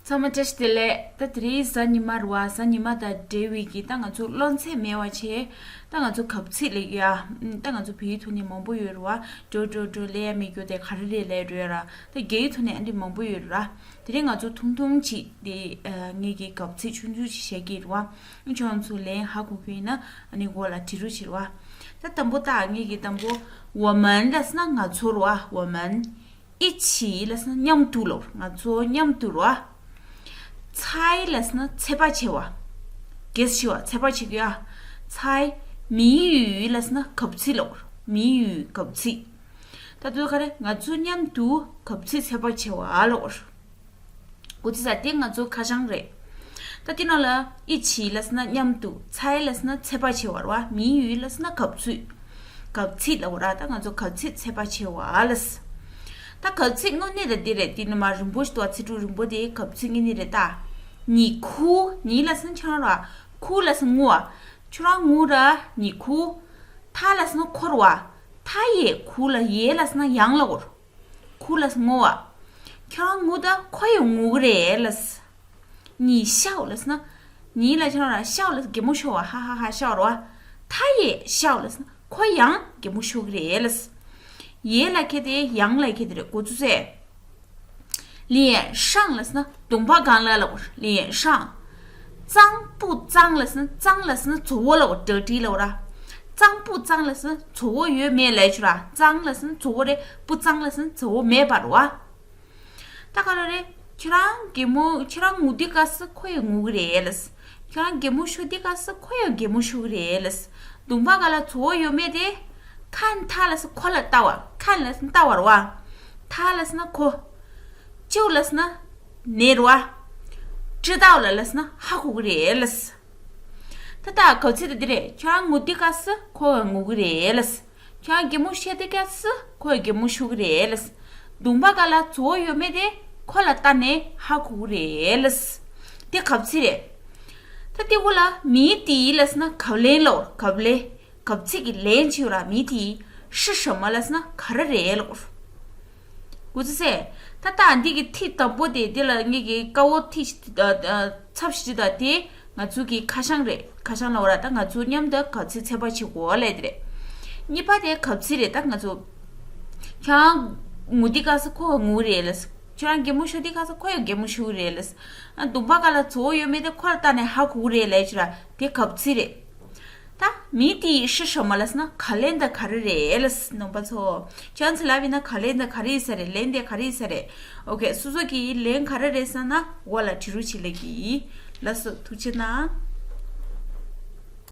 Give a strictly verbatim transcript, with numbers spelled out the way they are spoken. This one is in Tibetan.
ཚང་མ་བཀྲ་ཤིས་བདེ་ལེགས། ད་དེ་རིང་གཟའ་ཉི་མ་རེད་བ། གཟའ་ཉི་མ་དང་འབྲེལ་བའི་གི་ད་ང་ཚོ་རློན་ཚད་མེད་པ་བྱས། ད་ང་ཚོ་གབ་ཚིག་ལབ་ཡ། ད་ང་ཚོ་བོད་ཡིག་ཐོག་ནས་མང་པོ་ཡོད་རེད་བ། འགྲོ་འགྲོ་འགྲོ་ལབ་ཡ་མི་འགྱུར་དེ་ག་རེ་རེད་ལབ་འགྲོ་ཡ་ར། ད་རྒྱ་ཡིག་ཐོག་ནས་ཨ་འདྲ་མང་པོ་ཡོད་རེད་ར། དེ་རིང་ང་ཚོ་ཐུང་ཐུང་ཅིག་དེ་ངེད་ཀྱི་གབ་ཚིག་ཆུང་ཆུང་ཅིག་བཤད་ཀྱི་རེད་བ། ཁྱོད་ཚོ་ལན་ཧ་གོ་གི་ཡིན་ན་ཨ་ནི་འོག་ལ་འབྲི་རོགས་བྱེད་རེད་བ། ད་དང་པོ་ད་ངེད་ཀྱི་དང་པོ། 我们 ལབ་སོང་ན་ང་ཚོ་རེད་བ། 我们། 一起 ལབ་སོང་ན་མཉམ་དུ་ལབ། ང་ཚོ་མཉམ་དུ་རེད་བ། 猜 ལབ་སོང་ན་ཚོད་དཔག་བྱེད་པ། གེ་སི་བྱེད་པ། ཚོད་དཔག་བྱེད་ཀྱི་ཡ། 猜། 谜语 ལབ་སོང་ན་གབ་ཚིག་ལབ། 谜语 གབ་ཚིག་ད་དུང་ག་རེ། ང་ཚོ་མཉམ་དུ་གབ་ཚིག་ཚོད་དཔག་བྱེད་པ་ལབ། གོ་ཚིག་ཟ་དེ་ང་ཚོ་ཁ་བྱང་རེད། ད་དེ་ནང་ལ་一起 ལབ་སོང་ན་མཉམ་དུ། 猜 ལབ་སོང་ན་ཚོད་དཔག་བྱེད་པ་རེད་བ། 谜语 ལབ་སོང་ན་གབ་ཚིག་གབ་ཚིག་ལབ་ར། ད་ང་ཚོ་གབ་ཚིག་ཚོད་དཔག་བྱེད་པ་ལབ། ད་གབ་ཚིག་དངོས་གནས་ད་འདི་རེད། དེ་ནི་མ་རིང་པོ་ཞིག་འདུག་བ། ཚིག་གྲུབ་རིང་པོ་དེ། གབ་ཚིག་དངོས་གནས་རེད་ད། 你哭། 你 ལབ་སོང་ན་ཁྱོད་རང་རེད་བ། 哭 ལབ་སོང་ན་ངུ་བ། ཁྱོད་རང་ངུ་ར། 你哭། 他 ལབ་སོང་ན་ཁོ་རེད་བ། 他也哭了། 也 ལབ་སོང་ན་ཡང་ལབ་དགོས་རེད། 哭 ལབ་སོང་ན་ངུ་བ། ཁྱོད་རང་ངུ་ད་ཁོ་ཡང་ངུ་གི་རེད་ལབ། 你笑 ལབ་སོང་ན། 你 ལབ་ཁྱོད་རང་རེད་བ། 笑 ལབ་སོང་ན་གད་མོ་ཤོར་བ། 哈哈哈 笑 རེད་བ། 他也笑 ལབ་སོང་ན་ཁོ་ཡང་གད་མོ་ཤོར་གི་རེད་ལབ། 也 ལབ་མཁན་དེ་ཡང་ལབ་མཁན་དེ་རེད། གོ་ཚུལ་ཟེར། 脸上 ལབ་སོང་ན་གདོང་པ་སྒང་ལ་ལབ། 脸上། 脏不脏 ལབ་སོང་ན། 脏 ལབ་སོང་ན་བཙོག་པོ་ལབ། dirty ལབ་ར། 脏不脏 ལབ་སོང་ན་བཙོག་པོ་ཡོད་མེད་ལབ་ཆོག་ར། 脏 ལབ་སོང་ན་བཙོག་པོ་རེད། 不脏 ལབ་སོང་ན་བཙོག་པོ་མེད་པ་རེད་བ། ད་ག་རེ་རེད། ཁྱོད་རང་གད་མོ། ཁྱོད་རང་ངུ་དུས་སྐབས་སུ་ཁོ་ཡང་ངུ་གི་རེད་ལབ། ཁྱོད་རང་གད་མོ་ཤོར་དུས་སྐབས་སུ་ཁོ་ཡང་གད་མོ་ཤོར་གི་རེད་ལབ། གདོང་པ་སྒང་ལ་བཙོག་པོ་ཡོད་མེད་དེ། 看他 ལབ་སོང་ན་ཁོ་ལ་ལྟ་བ། 看 ལབ་སོང་ན་ལྟ་བ་རེད་བ། 他 ལབ་སོང་ན་ཁོ། 就 ལབ་སོང་ན་ནི་རེད་བ། 知道了 ལབ་སོང་ན་ཧ་གོ་གི་རེད་ལབ། ད་ལྟ་གབ་ཚིག་དེ་འདི་རེད། ཁྱོད་རང་ངུ་དུས་སྐབས་སུ་ཁོ་ཡང་ངུ་གི་རེད་ལབ། ཁྱོད་རང་གད་མོ་ཤོར་དུས་སྐབས་སུ་ཁོ་ཡང་གད་མོ་ཤོར་གི་རེད་ལབ། གདོང་པ་སྒང་ལ་བཙོག་པོ་ཡོད་མེད་དེ་ཁོ་ལ་ལྟ་ནས་ཧ་གོ་གི་རེད་ལབ། དེ་གབ་ཚིག་རེད། ད་དེ་འོག་ལ་谜底 ལབ་སོང་ན་གབ་ལན་ལབ། གབ་ལན། གབ་ཚིག་གི་ལན་ཅིག་ཡོད་ར། 谜底 是什么 ལབ་སོང་ན་ག་རེ་རེད་ལབ། གོ་ཚུལ་ཟེར། ད་ལྟ་འདི་གི་ཐིག་དང་པོ་དེ། འདི་ལ་ངེད་ཀྱི་དཀར་པོ་ཐིག་ཨ་ཨ་ཚབ་ཞིག་དང་དེ་ང་ཚོ་གི་ཁ་བྱང་རེད། ཁ་བྱང་ལབ་ར། ད་ང་ཚོ་མཉམ་དུ་གབ་ཚིག་ཚོད་དཔག་བྱེད་དགོས་ལབ་དེ་རེད། གཉིས་པ་དེ་གབ་ཚིག་རེད། ད་ང་ཚོ། ཁྱོད་རང་ངུ་དུས་སྐབས་སུ་ཁོ་ཡང་ངུ་གི་རེད་ལབ། ཁྱོད་རང་གད་མོ་ཤོར་དུས་སྐབས་སུ་ཁོ་ཡང་གད་མོ་ཤོར་གི་རེད་ལབ། ཨ་གདོང་པ་སྒང་ལ་བཙོག་པོ་ཡོད་མེད་དེ་ཁོ་ལ་ལྟ་ནས་ཧ་གོ་གི་རེད་ལབ་ཆོག་ར། དེ་གབ་ཚིག་རེད། ད་谜底是什么 ལབ་སོང་ན་གབ་ལན་དེ་ག་རེ་རེད་ལབ། རྣམ་པ་ཚོ། ཁྱོད་ཚོ་ལབ་ཡིན་ན་གབ་ལན་དེ་ག་རེ་ཡིན་ས་རེད། ལན་དེ་ག་རེ་ཡིན་ས་རེད། ཨོ་ཁེ། སོ་སོ་གི་ལན་ག་རེ་རེད་ཟེར་ན་འོག་ལ་འབྲི་རོགས་བྱེད་ལབ་ཀྱི། ལགས་སོ། ཐུགས་རྗེ་གནང་།